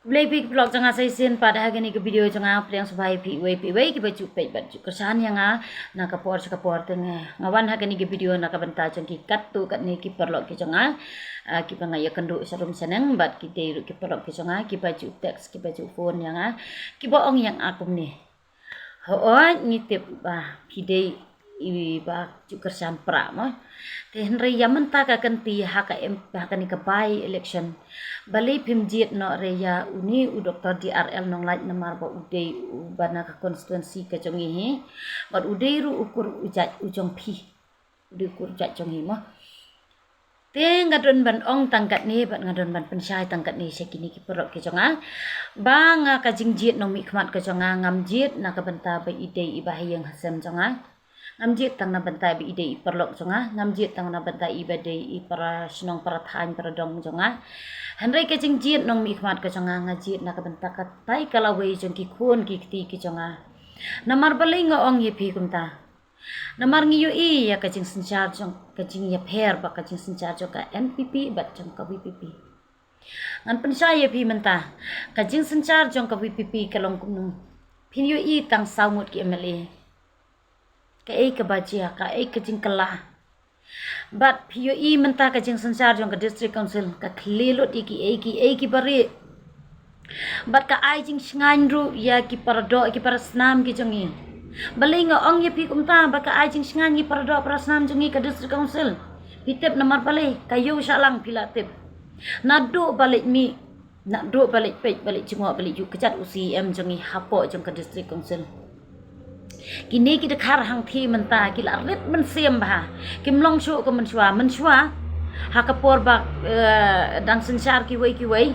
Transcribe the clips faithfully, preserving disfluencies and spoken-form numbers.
Khublei phi ki paralok jong nga sa shisien pat ha kane ka video jong nga, pdiang sngewbha ïa phi uwei pa uwei kiba ju peit bad ju kyrshan ïa nga na ka por sha ka por. Te nga wan ha kane ka video na ka bynta jong ki katto katne ki paralok ki jong nga, ah, kiba nga ïakynduh sharum shaneng bad ki dei ruh ki paralok ki jong nga kiba ju text, kiba ju phone ïa nga, kiba ong ïa nga kumne: Hooid, ngi tip ba phi dei iba ju kyrshan pra mo. Te hynrei ïa mynta ka kynti ha ka em, ha kane ka by election, balei phim jied noh re ïa une u Doktor D R L Nonglait, namar ba u dei uba na ka constituency ka jong ngi hi, bad u dei ruh u kur u jait u jong phi, u dei u kur u jait jong ngi mo. Te nga don ban ong tang katne bad nga don ban pynshai tang katne sha kine ki paralok ki jong nga, ba nga ka jingjied nongmihkhmat ka jong nga ngam jied na ka bynta ba i dei iba ha ïing ha sem jong nga. Ngam jied tang na bynta ba i dei i paralok jong nga, ngam jied tang na bynta iba dei i para shnong, para thaiñ, para dong jong nga. Hynrei ka jingjied nongmihkhmat ka jong nga, nga jied na ka bynta katai ka lawei jong ki khun ki kti ki jong nga. Namar balei nga ong ïa phi kumta? Namar ngi ïohi ïa ka jingsynshar jong, ka jingïapher bad ka jingsynshar jong ka N P P bad jong ka V P P. Ngan pynshai ïa phi mynta, ka jingsynshar jong ka V P P ka long kumno. Phin ïohi tang saw ngut ki M L A. Kaei kaba jia, kaei ka jingkylla. Bad phi ïohi mynta ka jingsynshar jong ka District Council ka khlieh lut ïa kiei kiei kiba rieh. Bad ka ai jingshngaiñ ruh ïa ki paradoh, ki parasnam ki jong ngi. Balei nga ong ïa phi kumta ba ka ai jingshngaiñ ïa ki paradoh parasnam jong ngi ka District Council? Phi tip namar balei? Ka ïew shah lang phi la tip. Naduh ba leit mih, naduh ba leit peit, ba leit jngoh, ba leit ïuh kjat u C E M jong ngi hapoh jong ka District Council, kine ki dkhar hangthie mynta ki la rit mynsiem bha. Kim long shuh kum mynshuwa, mynshuwa ha ka por ba, eh, dang synshar kiwei kiwei,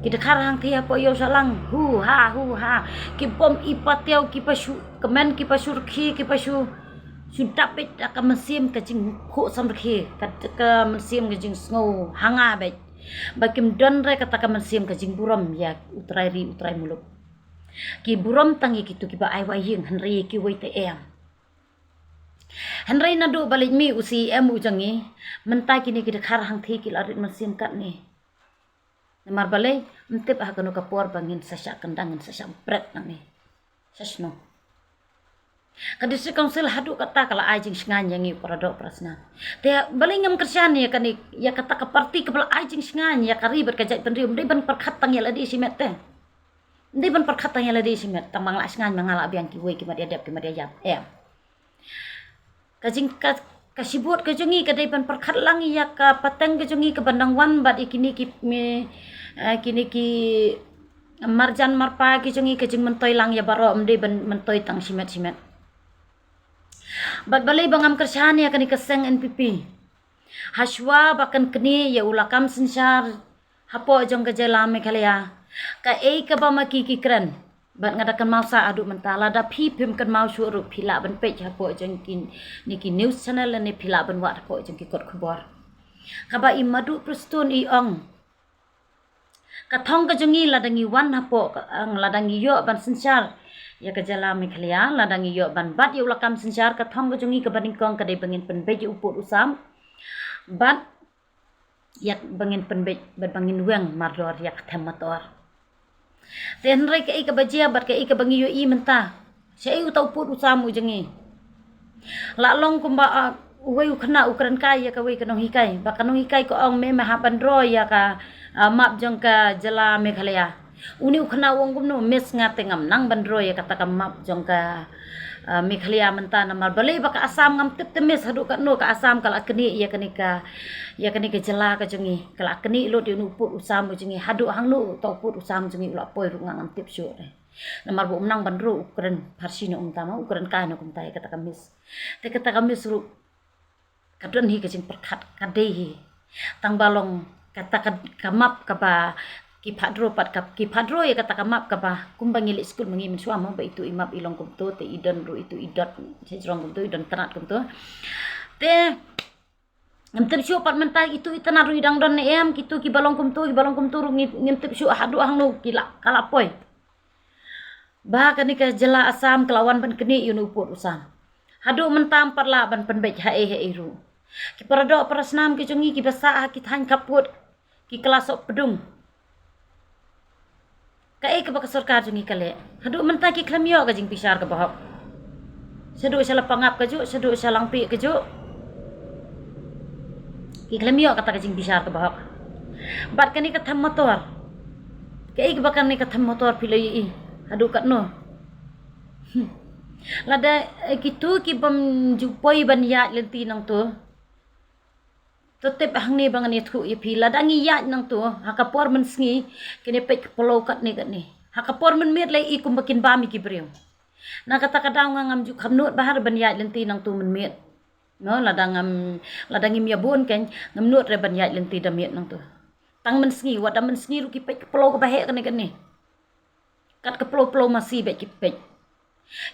ki dkhar hangthie hapoh ïew shah lang, hu ha, hu ha, ki bom i patiaw, kiba shu kmen, kiba shu rkhie, kiba shu, shu dap beit da ka mynsiem ka jingkhuh samrkhie, ka, ka mynsiem ka jingsngew ha nga beit. Ba kim don re kata ka mynsiem ka jingburom ïa u trai ri, u trai muluk. Ki burom tang ïa kito kiba ai wai ïing, hynrei ïa kiwei te em. Hynrei naduh ba leit mih u C E M u jong ngi, mynta kine ki dkhar hangthie ki la rit mynsiem katne. Namar balei? Ym tip ha kano ka por ba ngin sa shah kyndang, ngin sa shah bret nangne. Sha shano? Ka District Council haduh katta ka la ai jingshngaiñ ïa ngi u paradoh parasnam. Te balei ngam kyrshan ïa kane, ïa kata ka party kaba la ai jingshngaiñ ïa ka ri bad ka jaitbynriew? Ym dei ban pyrkhat tang ïa lade shimet te. Ym dei ban pyrkhat tang ïa lade shimet, tang ba nga la shngaiñ, ma nga la biang, kiwei ki mat ïa dep, ki mat ïa ïap. Em. Ka jing, ka, ka shibun ka jong ngi ka dei ban pyrkhat lang ïa ka pateng ka jong ngi kaban dang wan bad ïa kine ki me, eh, kine ki marjan marpa ki jong ngi, ka jingmyntoi lang ïa baroh, ym dei ban myntoi tang shimet shimet. Bad balei ba ngam kyrshan ïa kane ka seng N P P? Hashwa ba kan knieh ïa u lakam synshar hapoh jong ka jylla Meghalaya, kaei kaba ma ki ki kren, bad nga da kynmaw sah haduh mynta, lada phi phim kynmaw shuh ruh phi lah ban peit hapoh jong kine ki news channel ne phi lah ban wad hapoh jong ki kot khubor. Kaba i Madhu Prestone i ong, ka thong ka jong ngi lada ngi wan hapoh, ka, ang, lada ngi ïoh ban synshar ïa ka jylla Meghalaya, lada ngi ïoh ban bat ïa u lakam synshar, ka thong ka jong ngi kaba nyngkong ka dei ba ngin pynbeit ïa u pud u sam. Bad ïa ba ngin pynbeit, bad ba ngin weng mardor ïa ka them mator. Te hynrei kaei kaba jia bad kaei kaba ngi ïohi mynta? Shaei uta u pud u sam u jong ngi? La long kumba, ah, uwei u khynnah u kren kai ïa kawei ka nonghikai, ba ka nonghikai ka ong, me, me hap ban draw ïa ka, ah, map jong ka jylla Meghalaya. Une u khynnah u ong kumno? Miss, nga te ngam nang ban draw ïa kata ka map jong ka, ah, Meghalaya mynta, namar balei ba ka Assam, ngam tip te Miss, haduh katno ka Assam ka la knieh ïa kane ka, ïa kane ka jylla ka jong ngi, ka la knieh lut ïa une u pud u sam u jong ngi, haduh hangno uta u pud u sam jong ngi u la poi ruh nga ngam tip shuh re. Namar ba um nang ban draw, u kren pharshi noh kumta mo, u kren kai noh kumta ïa kata ka Miss. Te kata ka Miss ruh ka don hi ka jingpyrkhat, ka dei hi. Tang ba long kata ka, ka map kaba ki phah draw pat ka, ki phah draw ïa kata ka map kaba kumba ngi leit skul ma ngi mynshuwa mo, ba itu i map i long kumto, te i don ruh itu i dot, sha jrong kumto, i don tnat kumto. Te ngim tip shuh pat mynta itu i tnat ruh i dang don ne em, kito kiba long kumto, kiba long kumto ruh ngi, ngim tip shuh haduh hangno ki la, ka la poi. Ba kane ka jylla Assam ka la wan ban knieh ïa une u pud u sam. Haduh mynta ym pat lah ban pynbeit haei haei ruh. Ki paradoh parasnam ki jong ngi kiba sah ha ki thaiñ khappud, ki khlasoh pdung. Kaei kaba ka sorkar jong ngi ka leh? Haduh mynta ki khlem ïoh ka jingbishar kaba hok. Shaduh sha Lapangap ka juh, shaduh sha Langpih ka juh, ki khlem ïoh kata ka jingbishar kaba hok. Bad kane ka them motor, kaei kaba kane ka them motor phi la ïohi haduh katno? Hmm. Lada eh, kito ki bym ju poi ban ïaid lynti nangto, to tip hangne ba ngan ïathuh ïa phi, lada ngi ïaid nangto ha ka por mynsngi, kine peit ka ploh katne katne. Ha ka por mynmiet lei i kumba kin bam ïa ki briew. Na kata ka daw nga ngam ju kham nud bha ban ïaid lynti nangto mynmiet. No, lada ngam, lada ngim ïa bun kein, ngam nud re ban ïaid lynti da miet nangto. Tang mynsngi, wat da mynsngi ruh ki peit ka ploh kaba heh kane kane. Kat ka ploh ploh masi bad ki peit.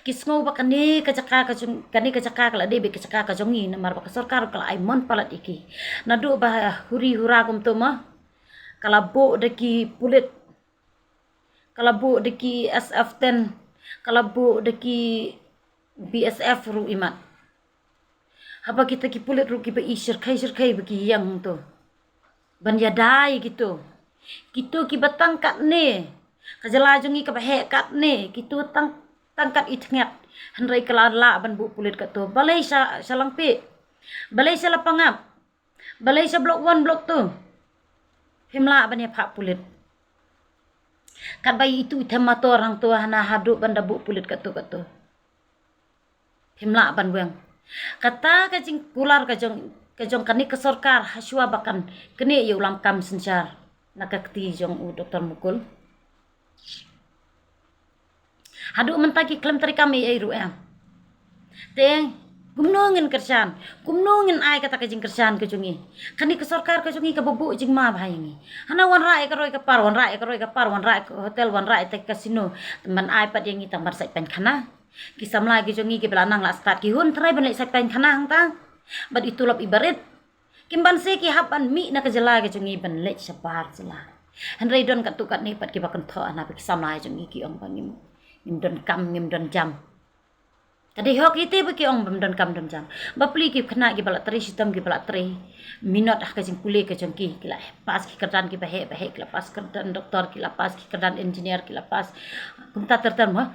Ki sngew ba kane ka jaka ka jong, kane ka jaka ka la dei bad ka jaka ka jong ngi, namar ba ka sorkar ka la ai mon palat ïa ki. Naduh ba huri hura kumto ma, ka la buh da ki pulit, ka la buh da ki S F ten, ka la buh da ki B S F ruh imat. Haba kita ki pulit ruh kiba i shyrkhei shyrkhei ba ki ïeng to ban ïada ïa kito. Kito kiba tang katne, ka jylla jong ngi kaba heh katne, kito tang, tang kat i thnget. Hynrei ka la lah ban buh pulit katto. Balei sha, sha Langpih? Balei sha Lapangap? Balei sha Block One, Block Two? Phim lah ban ïa phah pulit. Katba ïa itu i them motor hangto hana haduh ban da buh pulit katto katto. Phim lah ban weng. Kata ka jingkular ka jong, ka jong kane ka sorkar ha shuwa ba kan kane ïa u lam kam synshar na ka kti jong u Doktor Mukul. Haduh mynta ki khlem trei kam ei ei ruh em. Te kumno ngin kyrshan, kumno ngin ai kata ka jingkyrshan ka jong ngi? Kane ka sorkar ka jong ngi kaba buh jingma bha ïa ngi. Hana wanrah ïa ka roi ka par, wanrah ïa ka roi ka par, wanrah ïa ka hotel, wanrah ïa ka casino. Te ban ai pat ïa ngi tang ban sait painkhana. Ki samla ki jong ngi kiba la nang la stad ki hun trai ban leit sait painkhana hangta. Bad i tulop iba rit. Kim ban se ki hap ban mih na ka jylla ka jong ngi ban leit shabar jylla. Hynrei don katto katne pat kiba kynthoh hana ba ki samla jong ngi ki ong ba ngim, ngim don kam, ngim don jam. Ka dei hok ite ba ki ong bym don kam don jam. Bapli ki khynnah kiba la trei shitom kiba la trei minot ha ka jingpule ka jong ki, ki la pass ki kyrdan kiba heh ba heh, ki la pass kyrdan doktor, ki la pass ki kyrdan engineer, ki la pass kumta ter ter mo.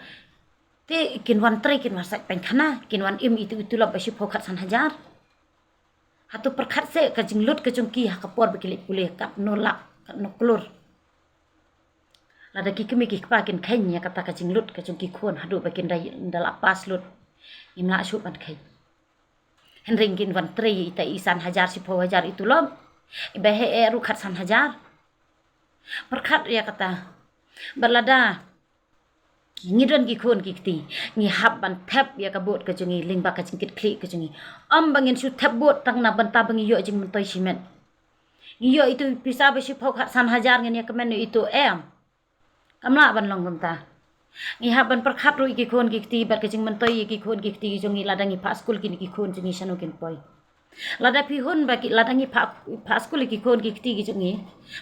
Te kin wan trei, kin wan sait painkhana, kin wan im itu itu lop ba shiphew khatsan hajar. Hato pyrkhat se ka jinglut ka jong ki ha ka por ba ki leit pule, katno lak, katno klur. Lada ki kmie ki kpa kin kheiñ ïa kata ka jinglut ka jong ki khun haduh ba kin da, da la pass lut, ngim lah shuh ban kheiñ. Hynrei kin wan trei ita i san hajar, shiphew hajar itu lop, iba heh eh ruh khatsan hajar. Pyrkhat ïa kata. Bad lada ngi don ki khun ki kti, ngi hap ban thep ïa ka vote ka jong ngi lyngba ka jingkitkhlieh ka jong ngi. Ym ba ngin shu thep vote tang na bynta ba ngi ïoh jingmyntoi shimet. Ngi ïoh itu pisa ba shiphew khatsan hajar ngin ïa kmen ïa itu, em. Kam lah ban long kumta. Ngi hap ban pyrkhat ruh ïa ki khun ki kti bad ka jingmyntoi ïa ki khun ki kti ki jong ngi, lada ngi phah skul kine ki khun jong ngi shano kin poi. Lada phi hun ba ki, lada ngi phah, phah skul ïa ki khun ki kti ki jong ngi.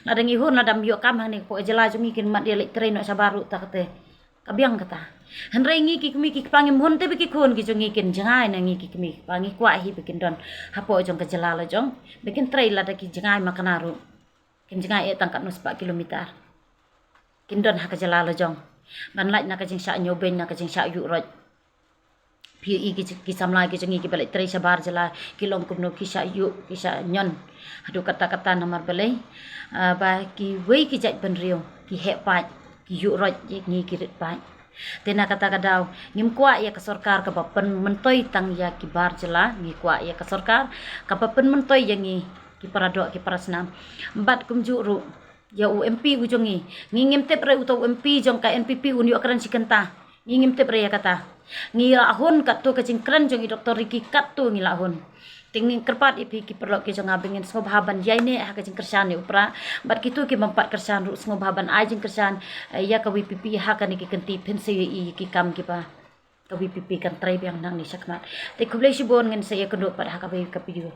Lada ngi hun lada ym ïoh kam hangne, hapoh jylla jong ngi kin mat ïa leit trei noh shabar ruh ta kata. Ka biang kata. Hynrei ngi ki kmie ki kpa ngim hun te ba ki khun ki jong ngi kin jngai na ngi ki kmie ki kpa, ngi kwah hi ba kin don hapoh jong ka jylla la jong. Ba kin trei lada ki jngai makna ruh. Kin jngai eh tang katno spah kilometer. Kin don ha ka jylla la jong. Ban lait na ka jingshah ñiewbeiñ, na ka jingshah ïuh roit. Phi ïohi ki, ki samla ki jong ngi kiba leit trei shabar jylla, ki long kumno, ki shah ïuh, ki shah ñion. Haduh katta katta namar balei? Ah, ba kiwei ki jait bynriew ki heh paid, ki ïuh roit, ïa ngi ki rit paid. Te na kata ka daw ngim kwah ïa ka sorkar kaba pynmyntoi tang ïa ki bar jylla, ngi kwah ïa ka sorkar kaba pynmyntoi ïa ngi ki para doh ki para snam. Bad kumjuh ruh ïa u M P u jong ngi, ngi ngim tip re uta u M P jong ka N P P un ïoh kren shi kynta. Ngi ngim tip re ïa kata. Ngi la hun katto ka jingkren jong i Doktor Ricky, katto ngi la hun. Te ngi kyrpad ïa phi ki paralok ki jong nga ba ngin sngewbha ban ïaineh ha ka jingkyrshan ïa u Prah. Bad kito ki bym pat kyrshan ruh sngewbha ban ai jingkyrshan, eh, ïa ka V P P ha kane ki kynti, phin sa ïohi ïa ki kam kiba ka V P P kan trei biang nangne shakhmat. Te khublei shibun, ngin sa ïakynduh pat ha kawei ka video.